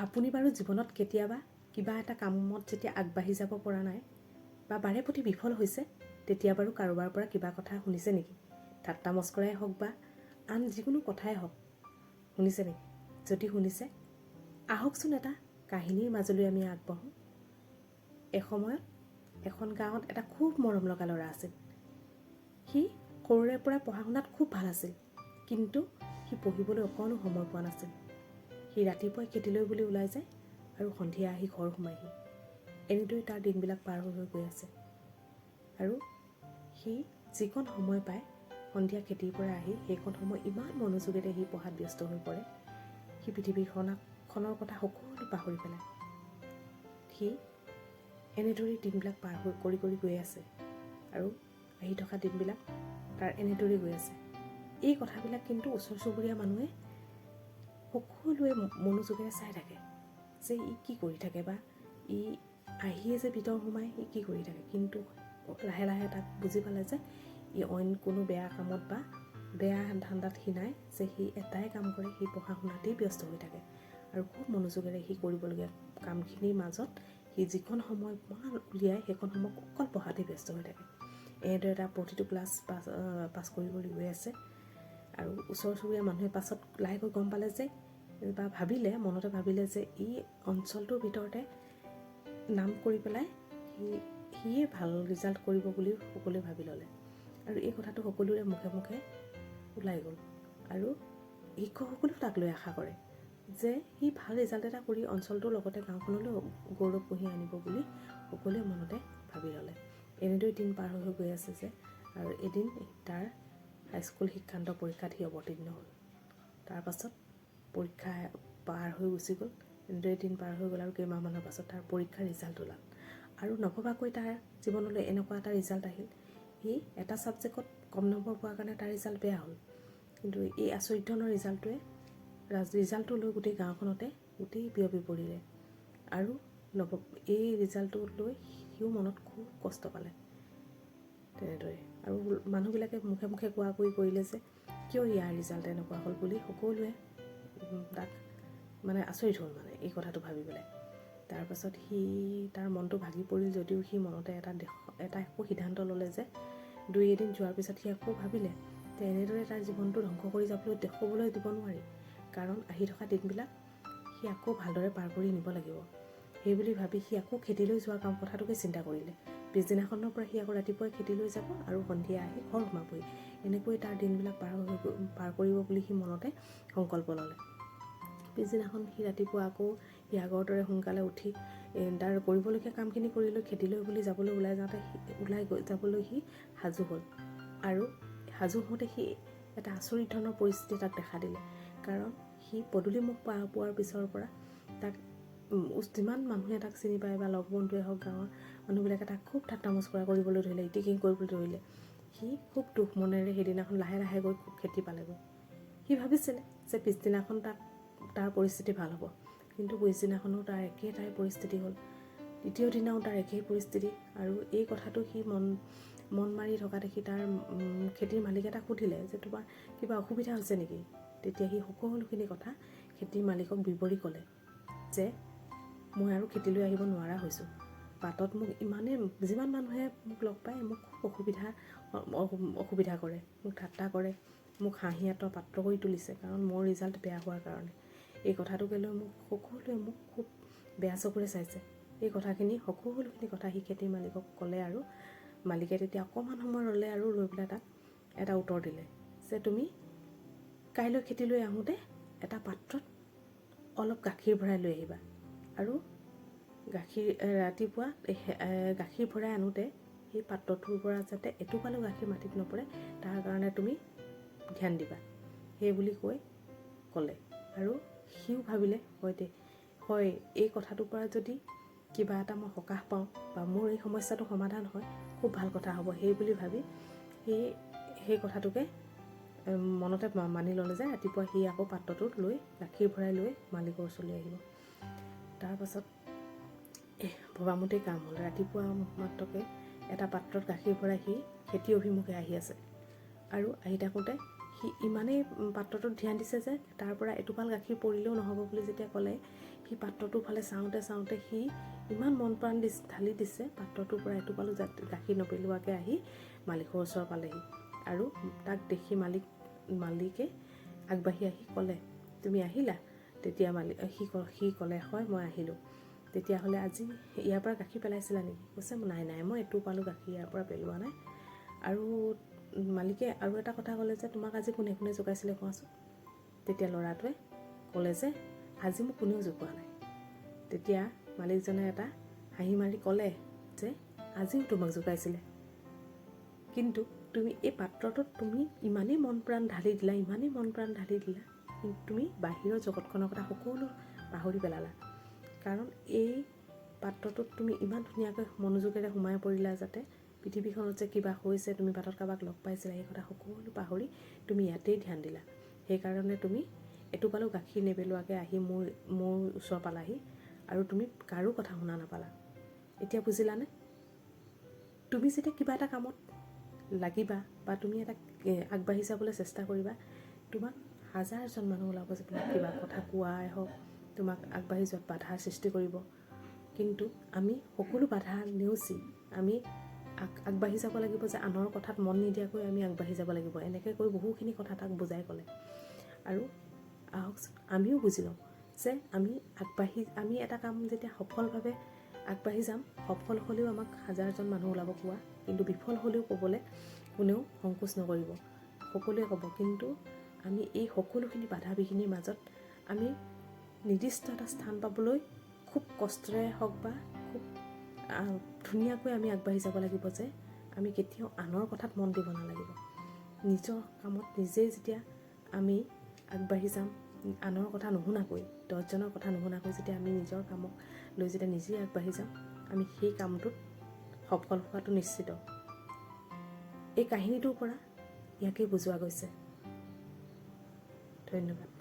আপুনি বাৰু জীৱনত কেতিয়াবা কিবা এটা কামত যেতিয়া আগবাঢ়ি যাব পৰা নাই বা বাৰে প্ৰতি বিফল হৈছে, তেতিয়া বাৰু কাৰোবাৰ পৰা কিবা কথা শুনিছে নেকি? ঠাট্টা মস্কৰাই হওক বা আন যিকোনো কথাই হওক, শুনিছে নেকি? যদি শুনিছে, আহকচোন এটা কাহিনীৰ মাজলৈ আমি আগবাঢ়োঁ। এসময়ত এখন গাঁৱত এটা খুব মৰম লগা ল'ৰা আছিল। সি সৰুৰে পৰা পঢ়া শুনাত খুব ভাল আছিল, কিন্তু সি পঢ়িবলৈ অকণো সময় পোৱা নাছিল। সি ৰাতিপুৱাই খেতিলৈ বুলি ওলাই যায় আৰু সন্ধিয়া আহি ঘৰ সোমায়হি। এনেদৰে তাৰ দিনবিলাক পাৰ হৈ হৈ গৈ আছে আৰু সি যিকণ সময় পায় সন্ধিয়া খেতিৰ পৰা আহি, সেইকণ সময় ইমান মনোযোগেৰে সি পঢ়াত ব্যস্ত হৈ পৰে, সি পৃথিৱীখনৰ কথা সকলো পাহৰি পেলায়। সি এনেদৰেই দিনবিলাক পাৰ হৈ কৰি কৰি গৈ আছে আৰু আহি থকা দিনবিলাক তাৰ এনেদৰেই গৈ আছে। এই কথাবিলাক কিন্তু ওচৰ চুবুৰীয়া মানুহে সকলোৱে মনোযোগেৰে চাই থাকে যে ই কি কৰি থাকে বা ই আহিয়ে যে ভিতৰ সোমাই ই কি কৰি থাকে। কিন্তু লাহে লাহে তাক বুজি পালে যে ই অইন কোনো বেয়া কামত বা বেয়া ধান্দাত সি নাই, যে সি এটাই কাম কৰে, সি পঢ়া শুনাতেই ব্যস্ত হৈ থাকে আৰু খুব মনোযোগেৰে সি কৰিবলগীয়া কামখিনিৰ মাজত সি যিকণ সময় উলিয়াই, সেইকণ সময় অকল পঢ়াতেই ব্যস্ত হৈ থাকে। এনেদৰে তাৰ প্ৰতিটো ক্লাছ পাছ পাছ কৰি কৰি গৈ আছে আৰু ওচৰ চুবুৰীয়া মানুহে পাছত লাহেকৈ গম পালে যে বা ভাবিলে, মনতে ভাবিলে যে ই অঞ্চলটোৰ ভিতৰতে নাম কৰি পেলাই সিয়ে ভাল ৰিজাল্ট কৰিব বুলি সকলোৱে ভাবি ল'লে আৰু এই কথাটো সকলোৰে মুখে মুখে ওলাই গ'ল। আৰু শিক্ষকসকলেও তাক লৈ আশা কৰে যে সি ভাল ৰিজাল্ট এটা কৰি অঞ্চলটোৰ লগতে গাঁওখনলৈও গৌৰৱ কঢ়িয়াই আনিব বুলি সকলোৱে মনতে ভাবি ল'লে। এনেদৰে দিন পাৰ হৈ হৈ গৈ আছে যে আৰু এদিন তাৰ হাইস্কুল শিক্ষান্ত পৰীক্ষাত সি অৱতীৰ্ণ হ'ল। তাৰপাছত পৰীক্ষা পাৰ হৈ গুচি গ'ল। এনেদৰে দিন পাৰ হৈ গ'ল আৰু কেইমাহমানৰ পাছত তাৰ পৰীক্ষাৰ ৰিজাল্ট ওলাল আৰু নভবাকৈ তাৰ জীৱনলৈ এনেকুৱা এটা ৰিজাল্ট আহিল, সি এটা ছাবজেক্টত কম নম্বৰ পোৱাৰ কাৰণে তাৰ ৰিজাল্ট বেয়া হ'ল। কিন্তু এই আচৰিত ধৰণৰ ৰিজাল্টটো লৈ গোটেই গাঁওখনতে গোটেই বিয়পি পৰিলে আৰু এই ৰিজাল্টটো লৈ সিও মনত খুব কষ্ট পালে তেনেদৰে। আৰু মানুহবিলাকে মুখে মুখে কোৱা কুৰি কৰিলে যে কিয় ইয়াৰ ৰিজাল্ট এনেকুৱা হ'ল বুলি। সকলোৱে তাক মানে আচৰিত হ'ল মানে এই কথাটো ভাবি পেলাই। তাৰপাছত সি তাৰ মনটো ভাগি পৰিল যদিও সি মনতে এটা আকৌ সিদ্ধান্ত ল'লে যে দুই এদিন যোৱাৰ পিছত সি আকৌ ভাবিলে যে এনেদৰে তাৰ জীৱনটো ধ্বংস কৰি যাবলৈ দেখুৱাবলৈ দিব নোৱাৰি, কাৰণ আহি থকা দিনবিলাক সি আকৌ ভালদৰে পাৰ কৰি নিব লাগিব। সেই বুলি ভাবি সি আকৌ খেতিলৈ যোৱাৰ কথাটোকে চিন্তা কৰিলে। পিছদিনাখনৰ পৰা সি আকৌ ৰাতিপুৱাই খেতিলৈ যাব আৰু সন্ধিয়া আহি ঘৰ সোমাবহি। এনেকৈ তাৰ দিনবিলাক পাৰ কৰিব বুলি সি মনতে সংকল্প ল'লে। পিছদিনাখন সি ৰাতিপুৱা আকৌ সি আগৰ দৰে সোনকালে উঠি তাৰ কৰিবলগীয়া কামখিনি কৰি লৈ খেতিলৈ বুলি যাবলৈ ওলাই যাওঁতে ওলাই গৈ যাবলৈ সি সাজু হ'ল। আৰু সাজু হওঁতে সি এটা আচৰিত ধৰণৰ পৰিস্থিতি তাক দেখা দিলে, কাৰণ সি পদূলিমুখ পোৱাৰ পিছৰ পৰা তাক যিমান মানুহে তাক চিনি পায় বা লগ বন্ধুৱে হওক, গাঁৱৰ মানুহবিলাকে তাক খুব ঠাট্টা মস্কৰা কৰিবলৈ ধৰিলে, ইতিকিং কৰিবলৈ ধৰিলে। সি খুব দুখ মনেৰে সেইদিনাখন লাহে লাহে গৈ খুব খেতি পালেগৈ। সি ভাবিছিলে যে পিছদিনাখন তাৰ পৰিস্থিতি ভাল হ'ব, কিন্তু পিছদিনাখনো তাৰ একেটাই পৰিস্থিতি হ'ল। দ্বিতীয় দিনাও তাৰ একেই পৰিস্থিতি। আৰু এই কথাটো সি মন মন মাৰি থকা দেখি তাৰ খেতিৰ মালিকে তাক সুধিলে যে তোমাৰ কিবা অসুবিধা হৈছে নেকি? তেতিয়া সি সকলোখিনি কথা খেতিৰ মালিকক বিৱৰি ক'লে যে মই আৰু খেতিলৈ আহিব নোৱাৰা হৈছোঁ। বাটত মোক ইমানেই, যিমান মানুহে মোক লগ পায়, মোক খুব অসুবিধা কৰে, মোক ঠাট্টা কৰে, মোক হাঁহিয়াতৰ পাত্ৰ কৰি তুলিছে, কাৰণ মোৰ ৰিজাল্ট বেয়া হোৱাৰ কাৰণে। এই কথাটোকে লৈ মোক সকলোৱে মোক খুব বেয়া চকুৰে চাইছে। এই কথাখিনি, সকলোখিনি কথা সি খেতিৰ মালিকক ক'লে আৰু মালিকে তেতিয়া অকণমান সময় ৰ'লে আৰু ৰৈ পেলাই তাক এটা উত্তৰ দিলে যে তুমি কাইলৈ খেতিলৈ আহোঁতে এটা পাত্ৰত অলপ গাখীৰ ভৰাই লৈ আহিবা আৰু গাখীৰ ৰাতিপুৱা গাখীৰ ভৰাই আনোতে সেই পাত্ৰটোৰ পৰা যাতে এটোপালো গাখীৰ মাটিত নপৰে, তাৰ কাৰণে তুমি ধ্যান দিবা। সেই বুলি কৈ ক'লে আৰু সিও ভাবিলে, হয় দে হয়, এই কথাটোৰ পৰা যদি কিবা এটা মই সকাহ পাওঁ বা মোৰ এই সমস্যাটো সমাধান হয়, খুব ভাল কথা হ'ব। সেই বুলি ভাবি সি সেই কথাটোকে মনতে মানি ল'লে যে ৰাতিপুৱা সি আকৌ পাত্ৰটোত লৈ গাখীৰ ভৰাই লৈ মালিকৰ ওচৰলৈ আহিব। তাৰপাছত ভবামতেই কাম হ'ল। ৰাতিপুৱা মাত্ৰকে এটা পাত্ৰত গাখীৰ ভৰাই সি খেতি অভিমুখে আহি আছে আৰু আহি থাকোঁতে সি ইমানেই পাত্ৰটোত ধ্যান দিছে যে তাৰ পৰা এটোপাল গাখীৰ পৰিলেও নহ'ব বুলি যেতিয়া ক'লে, সি সি পাত্ৰটোৰ ফালে চাওঁতে চাওঁতে সি ইমান মন প্ৰাণ ঢালি দিছে, পাত্ৰটোৰ পৰা এটোপালো গাখীৰ নপেলোৱাকৈ আহি মালিকৰ ওচৰ পালেহি। আৰু তাক দেখি মালিকে আগবাঢ়ি আহি ক'লে, "তুমি আহিলা?" তেতিয়া মালিক সি ক'লে, "হয়, মই আহিলোঁ।" "তেতিয়াহ'লে আজি ইয়াৰ পৰা গাখীৰ পেলাইছিলা নেকি?" কৈছে, "নাই নাই, মই এটোপালো গাখীৰ ইয়াৰ পৰা পেলোৱা নাই।" আৰু মালিকে আৰু এটা কথা ক'লে যে, "তোমাক আজি কোনে কোনে জোকাইছিলে কোৱাচোন?" তেতিয়া ল'ৰাটোৱে ক'লে যে, "আজি মোক কোনেও জোকোৱা নাই।" তেতিয়া মালিকজনে এটা হাঁহি মাৰি ক'লে যে, "আজিও তোমাক জোকাইছিলে, কিন্তু তুমি এই পাত্ৰটোত তুমি ইমানেই মন প্ৰাণ ঢালি দিলা, ইমানেই মন প্ৰাণ ঢালি দিলা, কিন্তু তুমি বাহিৰৰ জগতখনৰ কথা সকলো পাহৰি পেলালা। কাৰণ এই পাত্ৰটোত তুমি ইমান ধুনীয়াকৈ মনোযোগেৰে সোমাই পৰিলা, যাতে পৃথিৱীখনত যে কিবা হৈছে, তুমি বাটত কাৰোবাক লগ পাইছিলা, সেই কথা সকলো পাহৰি তুমি ইয়াতেই ধ্যান দিলা। সেইকাৰণে তুমি এটোপালো গাখীৰ নেপেলোৱাকৈ আহি মোৰ ওচৰ পালাহি আৰু তুমি কাৰো কথা শুনা নাপালা। এতিয়া বুজিলানে? তুমি যেতিয়া কিবা এটা কামত লাগিবা বা তুমি এটা আগবাঢ়ি যাবলৈ চেষ্টা কৰিবা, তোমাক হাজাৰজন মানুহ ওলাব যে তোমাক কিবা কথা কোৱাই হওক, তোমাক আগবাঢ়ি যোৱাত বাধাৰ সৃষ্টি কৰিব। কিন্তু আমি সকলো বাধা নেওচি আমি আগবাঢ়ি যাব লাগিব, যে আনৰ কথাত মন নিদিয়াকৈ আমি আগবাঢ়ি যাব লাগিব।" এনেকৈ কৈ বহুখিনি কথা তাক বুজাই ক'লে। আৰু আহকচোন আমিও বুজি লওঁ যে আমি এটা কাম যেতিয়া সফলভাৱে আগবাঢ়ি যাম, সফল হ'লেও আমাক হাজাৰজন মানুহ ওলাব কোৱা, কিন্তু বিফল হ'লেও ক'বলৈ কোনেও সংকোচ নকৰিব, সকলোৱে ক'ব। কিন্তু আমি এই সকলোখিনি বাধা বিঘিনিৰ মাজত আমি নিৰ্দিষ্ট এটা স্থান পাবলৈ খুব কষ্টৰে হওক বা খুব ধুনীয়াকৈ আমি আগবাঢ়ি যাব লাগিব, যে আমি কেতিয়াও আনৰ কথাত মন দিব নালাগিব। নিজৰ কামত নিজেই যেতিয়া আমি আগবাঢ়ি যাম, আনৰ কথা নুশুনাকৈ, 10জনৰ কথা নুশুনাকৈ যেতিয়া আমি নিজৰ কামক লৈ যেতিয়া নিজেই আগবাঢ়ি যাম, আমি সেই কামটোত সফল হোৱাটো নিশ্চিত। এই কাহিনীটোৰ পৰা ইয়াকেই বুজোৱা গৈছে। ধন্যবাদ।